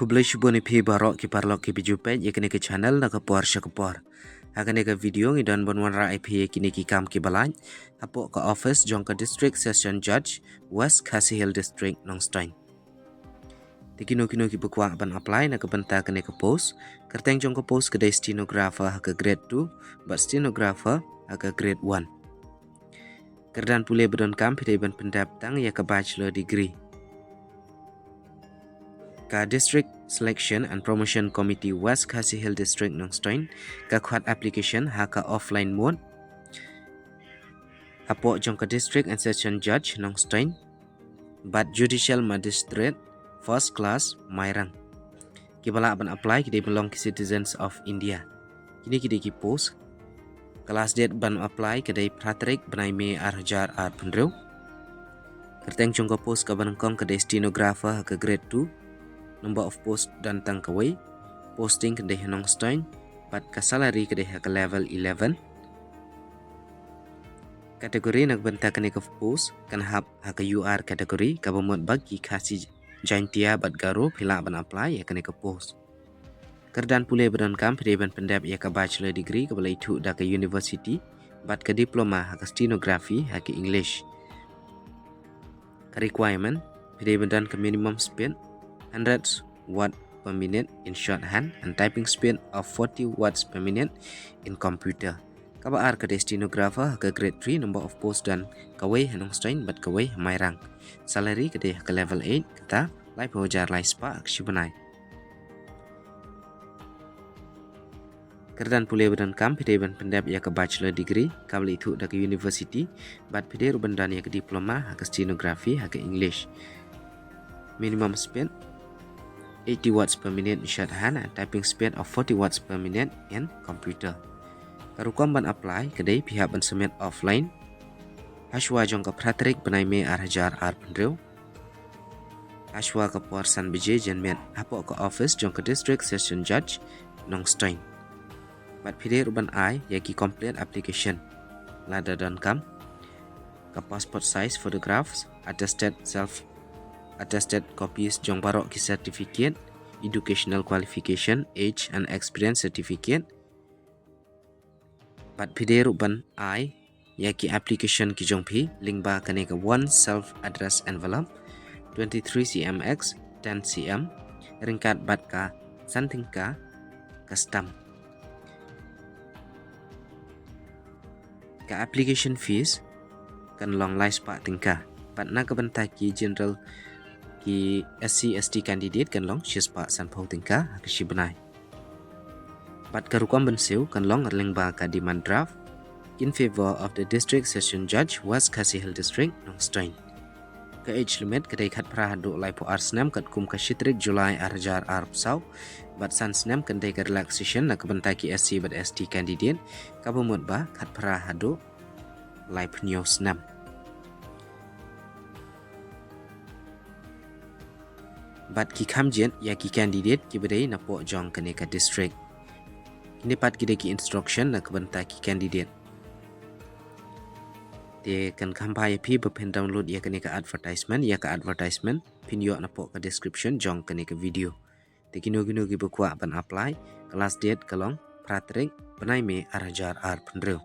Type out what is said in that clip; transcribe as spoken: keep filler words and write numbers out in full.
Khublei shibun ïa phi baroh ki paralok kiba ju peit ïa kane ka channel na ka por sha ka por. Ha kane ka video ngi don ban wanrah ïa phi ïa kine ki kam kiba lait hapoh ka office jong ka District Session Judge, West Khasi Hills District, Nongstoiñ. Te kino kino kiba kwah ban apply na ka bynta kane ka post, kyrteng jong ka post ka dei stenographer ha ka grade two bad stenographer ha ka grade one. Kyrdan pule ba donkam phi dei ban pyndep tang ïa ka bachelor degree. Ka District Selection and Promotion Committee, West Khasi Hills District, Nongstoiñ, ka khot application ha ka offline mode hapoh jong ka District and Session Judge, Nongstoiñ, bad Judicial Magistrate, First Class, Mairang. Kiba lah ban apply ki dei ban long ki citizens of India. Kine ki dei ki post. Ka last date ban apply ka dei phra tarik bnai May ar hajar arphew hynriew. Kyrteng jong ka post kaba nyngkong ka dei stenographer ha ka grade two. Number of post don tang kawei. Posting ka dei ha Nongstoiñ bad ka salary ka dei ha ka level eleven. Category na ka bynta kane ka post kan hap ha ka U R category, kaba mut ba ki Khasi, Jaintia bad Garo phi lah ban apply ïa kane ka post. Kyrdan pule ba donkam phi dei ban pyndep ïa ka bachelor degree kaba la ithuh da ka university bad ka diploma ha ka stenography ha ka English. Ka requirement, phi dei ban don ka minimum speed hundred word per minute in shorthand and typing speed of forty words per minute in computer. Kaba ar ka dei stenographer ha ka grade three, number of post don kawei ha Nongstoiñ bad kawei ha Mairang. Salary ka dei ha ka level eight, kata laiphew hajar lai spah ha ka shi bnai. Kyrdan pule ba donkam phi dei ban pyndep ïa ka bachelor degree kaba la ithuh da ka university bad phi dei ruh ban don ïa ka diploma ha ka stenography ha ka English. Minimum speed eighty words per minute in shorthand and typing speed of forty words per minute in computer. Ka rukom ban apply ka dei phi hap ban submit offline hashwa jong ka phra tarik bnai May ar hajar arphew hynriew. Hashwa ka por san baje janmiet hapoh ka office jong ka District Session Judge, Nongstoiñ. Bad phi dei ruh ban ai ïa ki complete application. Lada donkam, ka passport size photographs, attested self attested copies jong baroh ki certificate, educational qualification, age and experience certificate. Bad phi dei ruh ban ai ïa ki application ki jong phi lyngba kane ka one self address envelope, twenty-three centimeters x ten centimeters, ryngkat bad ka san tyngka ka stamp. Ka application fees kan long lai spah tyngka. Bad na ka bynta ki general, ki S C S T candidate kan long shi spah sanphew tyngka ha ka shi bnai. Bad ka rukom ban siew kan long lyngba ka demand draft in favor of the District Session Judge, West Khasi Hills District, Nongstoiñ. Ka age limit ka dei khatphra haduh laiphew ar snem katkum ka shi tarik July ar hajar arphew saw. Bad san snem kan dei ka relaxation na ka bynta ki S C bad S T candidate, kaba mut ba khatphra haduh laiphew hynñiew snem. Bad ki kham jied ïa ki candidate kiba dei napoh jong kane ka district. Kine pat ki dei ki instruction na ka bynta ki candidate. Te kan kham bha ïa phi ba phin download ïa kane ka advertisement, ïa ka advertisement phin ïoh napoh ka description jong kane ka video. Te kino kino kiba kwah ban apply, ka last date ka long phra tarik bnai May ar hajar arphew hynriew.